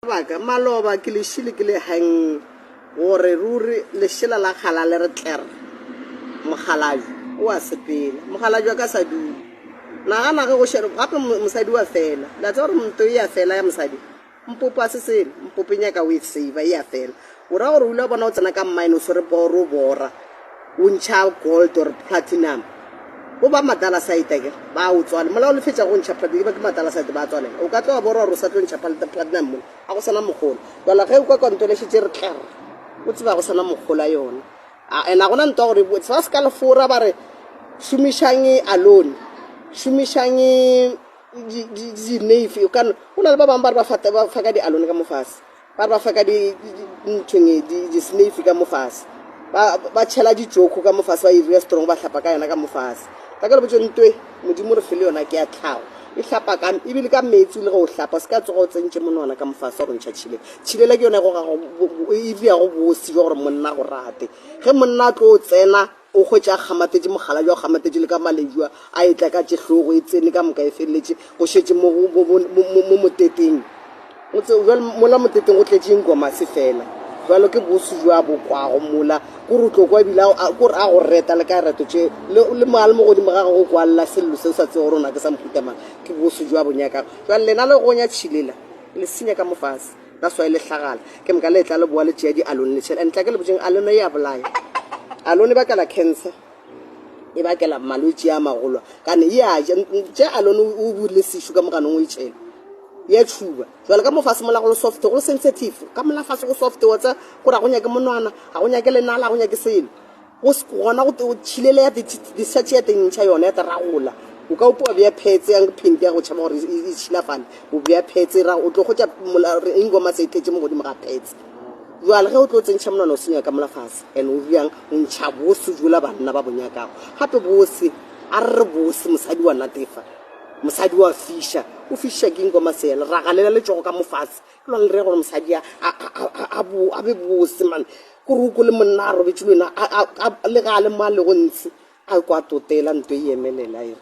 Baka, maloba ke le šile ke le hang gore ruri lešela la kgala le re tler. Mokgalabje o a sepela. Mokgalabje a ka sa dule. Nagana ge go šere gape mosadi wa fela. Le a tseba gore nto e ya fela ya mosadi. Mpopo a se selo. Mpopo e nyaka o e save e ya fela. O ra gore o ile wa bona o tsena ka mine o swere boro o bora. O ntšha gold or platinum. Go ba madala site akere ba o tswale. Mola o le fetša go ntšha platinum ke ba ke madala site ba tswalela. O ka tlo wa bora gore o sa tlo ntšha platinum mola a go sana mogola. Jwale ge o kwa kwa ntho le šetše re tlerr o tseba go sana mogola yona. A and a gona ntwa gore ba se ka le fora ba re šomišang alone. Šomišang di di o ka go na le ba bangwe ba re ba fa ba fa ka di alone ka mo fase. Ba re ba fa ka di nthong e di di snake ka mo fase. Ba ba tšhela dijoko ka mo fase ba e strong ba hlapa ka yona ka mo fase. Tla ke le botše ntwe Modimo re fele yona ke ya tlhago. E hlapa ka ebile ka meetse le ge o hlapa se ka tsoga o tsentše monwana ka mo fase wa go ntšha tšhile. Tšhilela ke yona e gogago e diago bose jwa gore monna go rate. Ge monna a tlo tsena O hwetša a kgamatetše mokgalabje, a kgamatetše le ka maledu a etla ka tše hlogo e tsene ka moka e feleletše go šetše mo, mo, mo, mo, mo moteteng. O tse, jwale mola moteteng go tletše ngomase fela. Jwalo ke boso jo a bo kwago mola, kore o tlo kwa ebile a, kore a go reta le ka reto tše, le, le mo a le mo godimo ga gagwe go kwalla sello se o sa tsebe gore o na ke sa mohuta mang. Ke boso jo a bo nyakago. Jwale lena le gonya tšhilela, le senya ka mo fase. That's why le hlagala. Ke moka le tla le boa le tšea di alone le tšhela. And tla ke le botšeng alone e a bolaya. Alone e bakela cancer. E bakela malwetši a magolo. Kane e a ja tše alone o burile sešo ka moganong o e tšhela. Ya tšhuba. Jwale ka mo fase mola go le soft, go le sensitive. Ka mola fase go soft wa tsa gore ga go nyake monwana, ga go nyake lenala, ga go nyake selo. Go gona go tšhilele ya dišatši ya teng ntšha yona ya teragola. O ka upa wa bea phetse yang phente ya go tšhaba gore e tšhilafale. O bea phetse ra o tlo gotša ingoma se e tletše mo godimo ga phetse. Jwale ge o tlo tsentšha monwana o senya ka mola fase and o bjang o ntšha bose jola banna ba bo nyakago. Gape bose a re re bose mosadi wa natefa. Mosadi wa fiša. O fiša ke ingoma sela. Raga lela le tšwago ka mo fase. Ke lona le re gore mosadi a a a be bose man. Kore o kwele monna a robetše le wena, le ga a le mo a lego ntshe, a kwa totela nto e emelela e re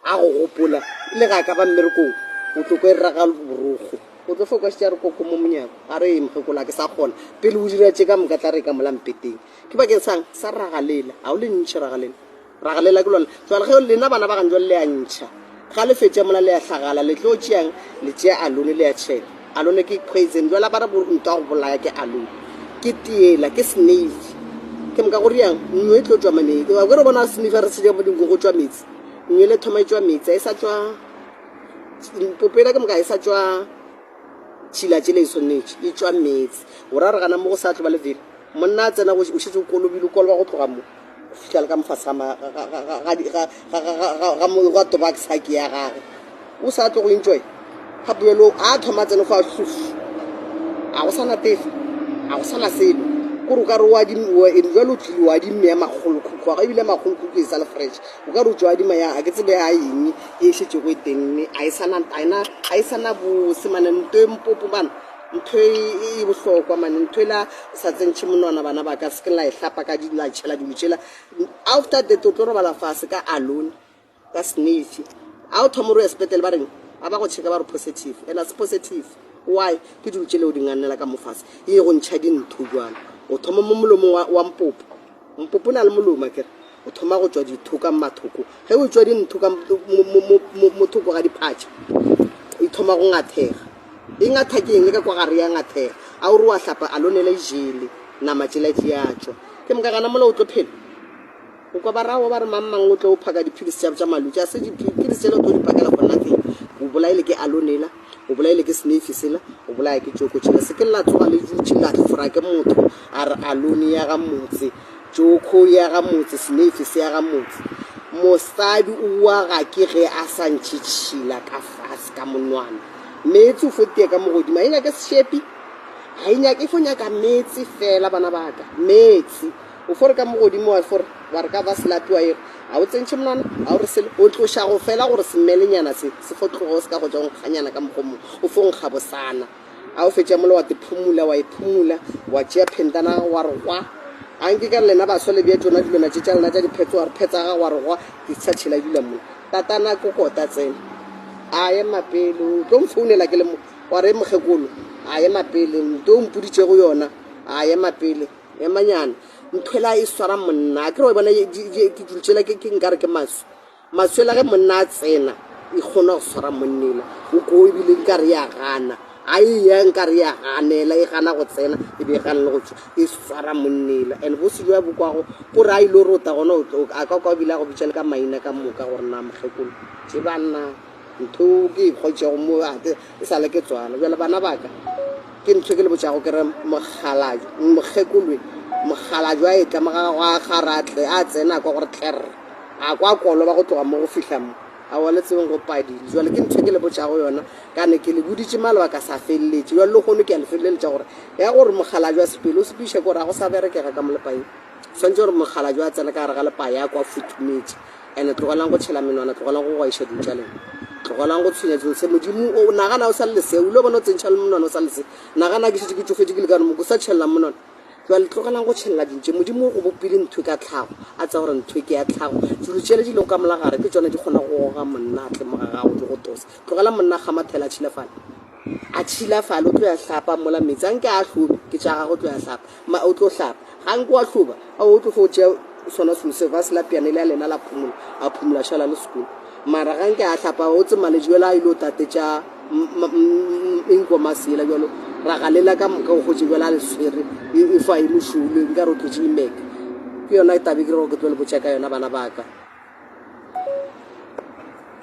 a go gopola, le ga a ka ba mmerekong, o tlo kwa e raga borokgo. O tlo fo kwa šetše a re koko mo monyako, a re ee mokgekolo a ke sa kgona. Pele o dira tše ka moka tla re ka mola mpeteng. Ke bakeng sang? Sa raga lela. Ga o le ntšhe raga lela. Raga lela ke lona. Jwale ge lena bana ba gane jwale le a ntšha. Ga le fetša mola le a hlagala, le tlo tšeang? Le tšea alone le a tšhela. Alone ke poison. Jwale ba re ntwa go bolaya ke alone. Ke tiela, ke snake. Ke moka go riang, nngwe e tlo tšwa metsi. Wa kere bona snake re se dinko go tšwa metsi. Nngwe le thoma e tšwa metsi, a e sa tšwa popela ke moka e sa tšwa tšhila tšele e swanetše, e tšwa metsi. O ra re gana mo go sa tlo ba le vele. Monna a tsena go o šetše o kolobile, o koloba go tloga mo. Go fihla le ka mofase ga tobakisaki ya gage o sa tlo go enjoy gape bjalo a thoma tsene go a hlufu a go sana tefa a go sana selo kore o ka re jalo o tlile wa adimme ya makgolokhukhu wa ebile makgolokhukhu e sa le fresh o ka re o tšwa adima ya a ke tsebe ya eng e šetšego e teng a e sana bose mane nto e mpopo bana Ntho e e bohlokwa mane, ntho e la sa tsentšhe monwana bana ba ka, se ke la e hlapa ka di la tšhela dilo tšela. After that o tlo robala fase ka alone, ka sniff. A o thoma o re ya sepetlele ba reng? A ba go checka ba re positive, and a se positive. Why? Ke dilo tšele o di ngannela ka mo fase. E go ntšha dintho jwalo. O thoma mo molomong wa, wa mpopo. Mpopo o na le molomo akere. O thoma go tšwa ditho ka mathoko. Ge o tšwa dintho ka mo thoko ga diphatša, e thoma go ngathega. E ngatha ke eng? Le ka kwa gare ya ngathega. A o re wa hlapa, a lone la ijele, nama tšela di a tšwa. Ke moka gana mola o tlo phela. O kwa ba rago ba re mang mang o tlo o phaka diphilisi tša tša malwetši. A se diphilisi tšela o tlo di phakela for nothing. O bolaile ke alonela, o bolaile ke snake sela, o bolaya ke tšoko tšela. Se ke la tsoga le dutše la hlofora ke motho a re alone ya ga motse. Tšoko ya ga motse, senefe se ya ga motse. Mosadi o wa ga ke ge a sa ntšhe tšhila ka fase ka monwana. Meetse o fo tia ka mo godimo. A e nyake sešepi, ga e nyake, e fo nyaka meetse fela bana ba ka. Meetse. O fo re ka mo godimo wa fo re, wa re ka vaselapi wa e re, ga o tsentšhe monwana, ga o re selo. O tloša go fela gore semelenyana se, se fo tloge o se ka go tša go nkganyana ka mokgwa o mongwe. O fo nkga bosana. A o fetša mola wa te phumula, wa e phumula, wa tšea phentana wa re gwa. A nke ka re lena baswa le bea tšona dilwana tše tša lena tša diphetso, wa re phetsa gago wa re gwa, di sa tšhela dula mola. Tatana kokota tsena. A ema pele, o tlo mfounela ke le mo. Wa re mokgekolo, a ema pele, nto o mpoditšego yona, a ema pele, emanyana. Nthwela e swara monna, a kere wa e bona ke dilo tšela ke nkare ke maswi. Maswela ge monna a tsena e kgona go swara monnela o ko ebile nkare ya gana a e ya nkare ya ganela e gana go tsena e be e gana le go tšwa e swara monnela and bo selo ya bokwago ko re a ile rota gona a ka kwa bile a go bitša le ka maina ka moka gore na mokgekolo tše banna ntho ke e kgotšego mo e sa le ke tswala bjale bana baka ke ntho ke le botšago ke re mokgalajwe mokgekolwe mokgalajwe a etla mo ga garatle a tsena kwa gore tlerre a kwa koloba go tloga mo go fihla mo aowa le tsebeng go padile jale ke ntho ke le botšago yona ka ne ke le boditše maloba ka sa feleletše jale le kgono ke a le feleletša gore ya gore mokgalajwe a sepele o sepiše kore a go sa berekega ka mo lepaeng tshwanetse gore mokgalajwe a tsena ka gare ga lepae a kwa futhumetše Ene tlogelang go tšhela menwana, tlogelang go gwaiša dilo tša lena, tlogelang go tshwenya dilo se. Modimo o nagana o sa le lesea, o ile bona o tsentšha le monwana o sa lese. Nagana ke šetše ke tšofetše ke le ka mo, ke sa tšhelela monwana. Jwale tlogelang go tšhelela dilo tše. Modimo o go bopile ntho ka tlhago, a tseba gore ntho ke ya tlhago. Dilo tšele di lego ka molagare ke tšona di kgona go goga monna a tle mo ga gago di go tose. Tlogela monna a kgamathela a tšhilafale. A tšhilafale o tlo ya hlapa mola meetse a nke a hlobe ke tša gagwe o tlo ya hlapa ma o tlo hlapa ga nke wa hloba a o tlo fo tšea sona selo se ba se la piane le ya lena la phumola a phumola šala le sekolo mara ga nke a hlapa o tse maledi jalo a ile o tatetša inkoma sela jalo ragalela ka moka o kgotse jalo a le tshwere e fa e mošolo nka re o tlotse imeke ke yona tabe ke re ke tlo le botša ka yona bana baka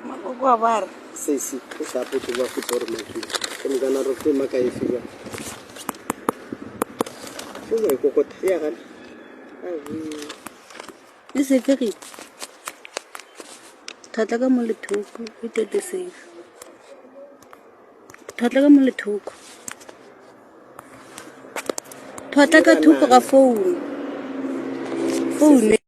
Makoko a ba re. Sesi, o sa potse ba futsa gore makile. Ke mokana re tlo maka efe jwang. Fono e kokota ya gana. E sefegile. Thatla ka mo lethoko e tete safe. Thatla ka mo lethoko. Thatla ka thoko ga phone. Phone.